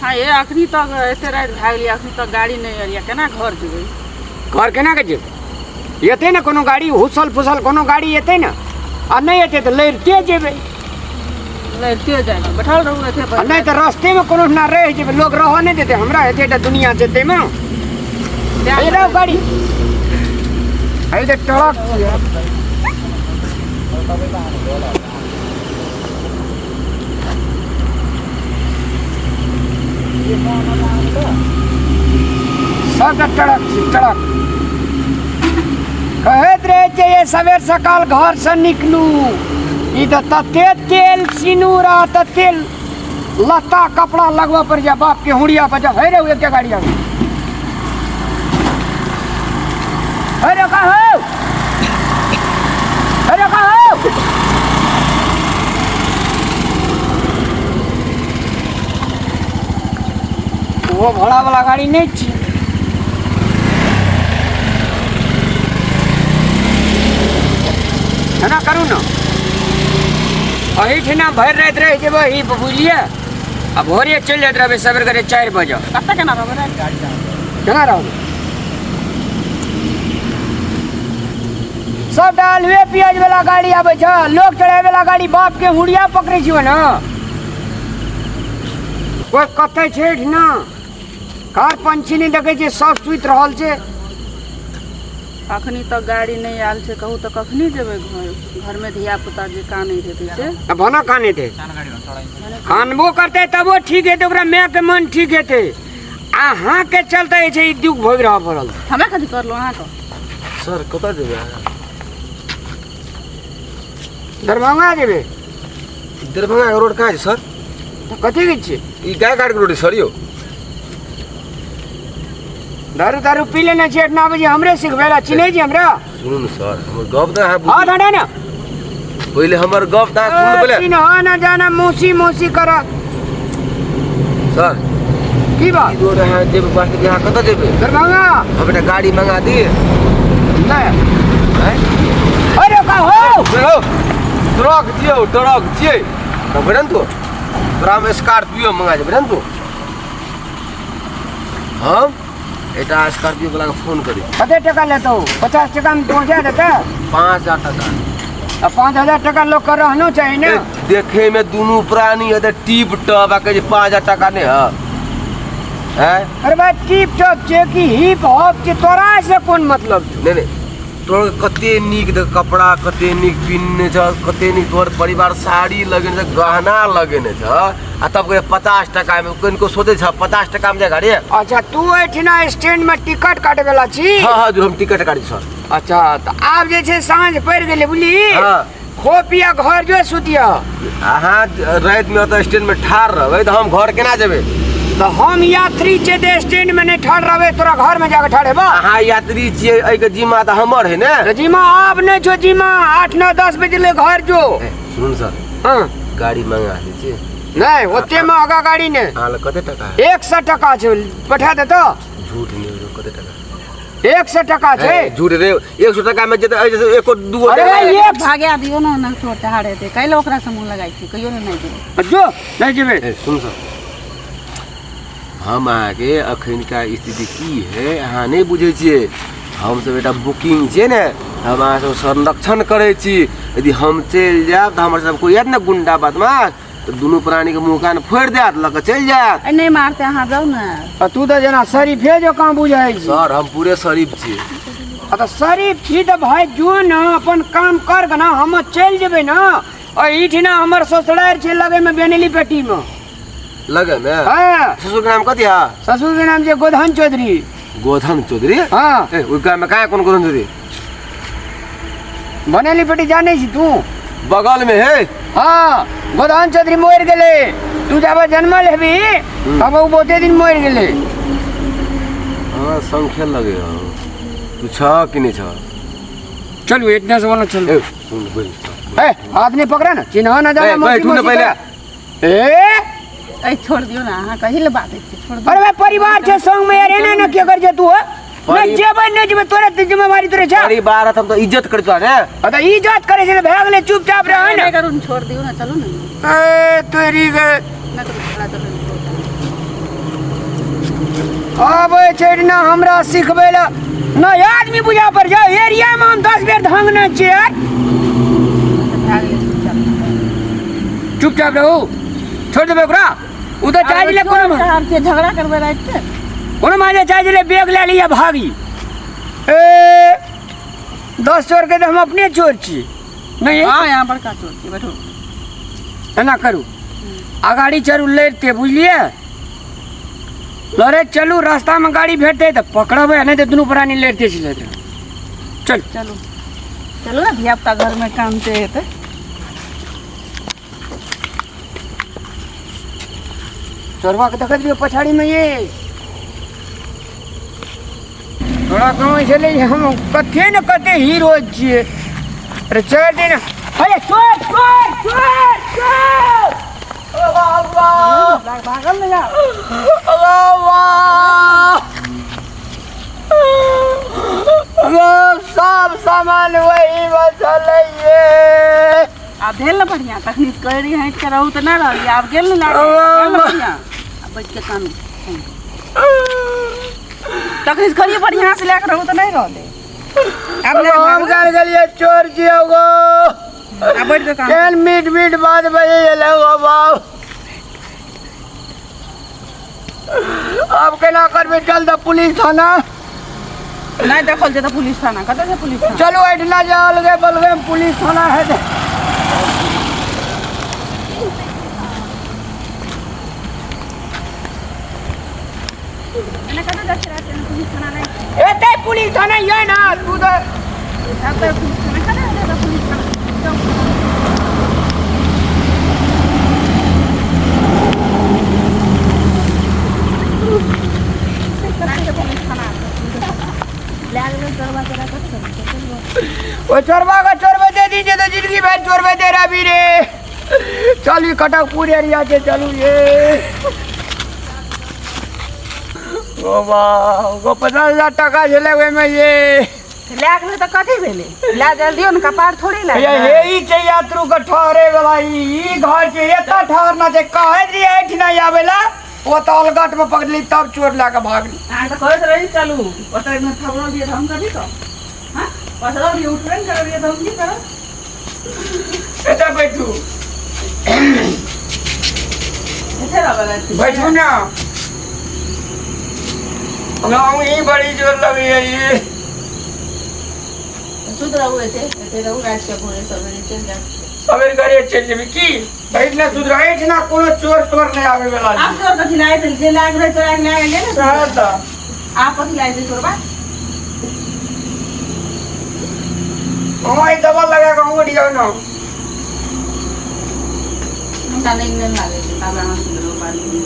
हाँ ये अखनी तक एते राति भए गेलै, अखनी तक गाड़ी नहि आयल, केना घर जेबै? घर केना के जेबै? एतै ने कोनो गाड़ी, हुसल फुसल कोनो गाड़ी एतै ने, आ नहि एतै तऽ लड़िते जेबै। लड़िते जायब, बैठल रहू एते। आ नहि तऽ रस्तेमे कोनो ठिना रहि जेबै, लोक रहऽ नहि देतै हमरा, एतेटा दुनिया छै ताहिमे। हे रौ गाड़ी, हे तऽ ट्रक छियै। सबटा ट्रक छै, ट्रक। कहैत रहै छै ये सवेर सकाल घरसँ निकलू, ई तऽ तते तेल सिनूर आ तते लत्ता कपड़ा लगबऽ पड़ि जाय बापके हुड़िया पर। जब हे रे एकटा गाड़ी आबै, हे रे का हो, हे रे का हो, वो भाड़ा वाला गाड़ी नहीं छी। एना करू ने, एहिठिना भरि राति रहि जेबै ई बुझलियै, आ भोरे चलि जाइत रहबै सबेर करे 4 बजे। कतऽ केना रहबै राति? केना रहबै? सबटा आलुए प्याज वाला गाड़ी आबै छै, लोक चढ़ाबै वाला गाड़ी बाप के हुड़िया पकड़ै छियै ने। कोइ कतै छै एहिठिना? कार पंछी नहि देखै छियै, सब सुति रहल छै। अखनी तक गाड़ी नहि आयल छै, कहू तऽ कखनी जेबै घर? घरमे धिया पुता जे कानैत हेतै से। आ भना कानैत हेतै, कानबो करतै तबो ठीक हेतै, ओकरा मायके मन ठीक हेतै। अहाँके चलते जे छै ई दुख भोगि रहल पड़ल। हमे कथी करलहुँ अहाँके? सर, कतऽ जेबै अहाँ? दरभंगा जेबै। दरभंगा के रोड कहाँ छै सर? तऽ कथी के छियै? ई गाय घाट के रोड है सर यौ। दारू दारू पी लेने छियै एतना बजे, हमरे सिखबै लए चिन्है छी हमरा? सुनू ने सर, हमर गप तऽ अहाँ हाँ धड़ा ने पहिले, हमर गप तऽ अहाँ सुनू पहिले। चिन्ह न जाना मौसी मौसी कर। सर, की बात? ई रोड अहाँ जेबै बस, अहाँ कतऽ जेबै? दरभंगा। हम एकटा गाड़ी मंगा दी? नहि। आँय? अरे का हो? यौ, ट्रक छियौ, ट्रक छियै तऽ बुझल ने तू, तोरा हम स्कॉर्पियो मंगा देबै ने तू। हम एकटा स्कॉर्पियो वाला के फोन करी। कते टका लेतौ? 50 टका में पहुंचा देतै? 5000 टका। आ 5000 टका लोग के रहनो चाही ने। ए, देखे में दुनू प्राणी है तऽ टिप टॉप, आ कहै छै 5000 टका नहि है। हैं? अरे भाई, टिप टॉप छै कि हिप हॉप छै, तोरा से कोन मतलब छौ? नहि नहि, तोहर कते नीक देख कपड़ा, कते नीक पिन्हने छ, कते नीक तोहर परिवार साड़ी लगेने छ, गहना लगेने छ, आ तब कहे 50 टका में। कनिको सोचै छ 50 टका में जाय गाड़ी? अच्छा, तू एहिठिना स्टैंड में टिकट काटे वाला छी? हाँ हाँ, हम टिकट काटै छी सर। अच्छा, तऽ आब जे छै साँझ पड़ि गेलै बुझली। हाँ। खो पिया घर जो सुतिया। अहाँ राति में ओतऽ स्टैंड में ठाढ़ रहबै तऽ हम घर केना जेबै? तऽ हम यात्री छियै तऽ स्टैंड में नहि ठाढ़ रहबै, तोरा घर में जाके ठाढ़ हेबा? अहाँ यात्री छियै, एहिके जिम्मा तऽ हमर है ने। तऽ जिम्मा आब नहि छौ जिम्मा, 8 9 10 बजे ले घर जो। ए, सुनू ने सर। हाँ। गाड़ी मंगा दै छी। नहि, ओते महगा गाड़ी नहि। अहाँ लग कते टका है? 100 टका छै, पठा देतौ। झूठ नहि बोलू, कते टका? 100 टका छै। ए, झूठ रे, 100 टका में जेतै, एहि से एको दूगो अरे टका। भाई, एक भाग्या दियौ ने, ने चोर चहार हेतै, कैला ओकरा से मुँह लगाइ छी? कहियो ने नहि जेबै। जो, नहि जेबै। ए, सुन सर, हम अहाँके अखनका स्थिति की है अहाँ नहि बुझै छियै। हमसब एकटा बुकिंग छियै ने, हम अहाँ सब संरक्षण करै छी। यदि हम चलि जायब तऽ हमर सब कोइ आयत ने गुंडा बदमाश, तऽ दुनू प्राणीके मुँह कान फोड़ि देत, लऽ कऽ चलि जायत। ए, नहि मारतै, अहाँ जाउ ने। आ तू तऽ जेना शरीफे जकाँ बुझाइ छी। सर, हम पूरे शरीफ छी। आ तऽ शरीफ छी तऽ भाइ जो ने, अपन काम कर ने, हम चलि जेबै ने। एहिठिना हमर ससुरारि छै लगेमे, बेनेली पेटीमे। लगे में? हाँ। ससुर के नाम कथी है? ससुर के नाम छै गोधन चौधरी। गोधन चौधरी? हाँ। ए, ओहि गाम में कहाँ कोन गोधन चौधरी? बनेली पेटी जानै छी तू? बगल में है। हाँ, गोधन चौधरी मरि गेलै, तू जाबे जन्मल हेबी तब ओ बहुते दिन मरि गेलै। हाँ, संख्या लगे हो तू छ कि नहीं छ? चलू, इतना से बोलो, चलू। ए, सुन बोल। ए, हाथ नहीं पकड़ा ना, चिन्ह ना जाना। ए, बैठू ने पहिले। ए। ए, छोड़ दियौ ने, अहाँ कही ले बात छै, छोड़ दियौ। अरे भाई, परिवार छै संग में यार, एना ना के कर जे तू हो? नहीं जेबै नहीं जेबै, तोरे तऽ जिम्मेवारी तोरे छै। परिवार हम तऽ इज्जत करैत ने। आ तऽ इज्जत करै छै तऽ भए गेलै, चुपचाप रह ने। नहि करू ने, छोड़ दियौ ने, चलू ने। ए तोरी के नहि करू, झगड़ा चलू ने। आबै छै ना हमरा सिखबै लए नहि आदमी बुझा पड़ जाओ एरियामे हम 10 बेर धांगने छियै यार। भए गेलै चुपचाप। चुपचाप रहू, छोड़ देबै ओकरा। ओ तऽ चाहे छलै कोनो आब के झगड़ा करबै राति के? कोनो माने चाहे छलै बैग लए लिअ भागी। ए 10 चोर के तऽ हम अपने चोर छी। नहीं हाँ, यहाँ बड़का चोर छी, बैठू। एना करू, अगाड़ी चलू लड़िते, बुझलियै? लड़ैत चलू, रास्तामे गाड़ी भेटतै तऽ पकड़बै, नहि तऽ दुनू प्राणी लड़िते चलि जेतै। चल चलू चलू ने, धिया पुता घरमे कानते हेतै। चोरबा के देखैत रहियौ पछाड़ीमे ये तोरा गाँव छलै हम कते ने कते हीरो छियै। अरे 4 दिन अरे चोर चोर चोर चोर बाबा भागल ने जा। बाबा सब सामान वही बचल ये। आब भेल ने बढ़िआँ? तखनी कहै रही हटि कऽ रहू तऽ नहि रहलियै, आब गेल ने लागल, भेल ने बढ़िआँ? आब बैठ कऽ कानू। तखनी कहलियै बढ़िआँ से लए कऽ रहू तऽ नहि रहलै। आब लए कऽ हम भागल। कर गेलियै चोर छियै गो। आब बैठ कऽ कानू। केहन मीठ मीठ बात बजै छलै गो बाप। आब केना करबै? चल तऽ पुलिस थाना। नहि देखल छै तऽ पुलिस थाना कतऽ छै? पुलिस थाना चलू एहिठिना जे अलगे बलगे में पुलिस थाना है। एने कतऽ जाइ छै राति? एने पुलिस थाना नहि छै। एतै पुलिस थाना ये ना तू तऽ एतऽ पुलिस थाना कतऽ हेतै? एतऽ पुलिस थाना चल। नहि छै पुलिस थाना। लए गेलै चोरबा, चोरा कतऽ चलबै? ओ चोरबा के चोरबे दे दीजिए तो जिंदगी भर चोरबे दे रहा भी रे। चल ई कटकपुर एरिया के चलू ये। ओ बा गो 50,000 टका छलै ओहिमे ये। लए गेलै तऽ कथी भेलै? लए जल्दियो ने, कपार थोड़े लए ये गेलै। हे ई छै यात्रु के ठहरे वाला ई घर छै, एतऽ ठहरना छै। कहैत रहियै एहिठिना आबै ला, ओतऽ अलगट में पकड़ली तब चोर लए कऽ भागली। अहाँ तऽ कहैत रही चलू, ओतऽ थबरल रहियै तऽ हम कथी कहब? हँ, पसरल रहियै, उठबे ने करल रहियै तऽ हम की करब? एतऽ बैठू। एतै रहबै राति? बैठू ना, हमरा ही बड़ी जोर लगैया ये। सुति रहू एतै, एतै रहू रातिके, भोरे सवेरे चलि जायब। सवेर घरे चलि जेबै की? एहिठिना सुधर, एहिठिना कोनो चोर तोर नहि आबै वाला आब चोर कथी लए एतै? जे लए गेलै चोरा के लए गेलै ने। सएह तऽ। आब कथी लए एतै चोरबा? अहाँ ई दवा लगा कऽ उठि जाउ ने। हमरा नहि नींद लागै छै, तब अहाँ सुति रहू बादमे।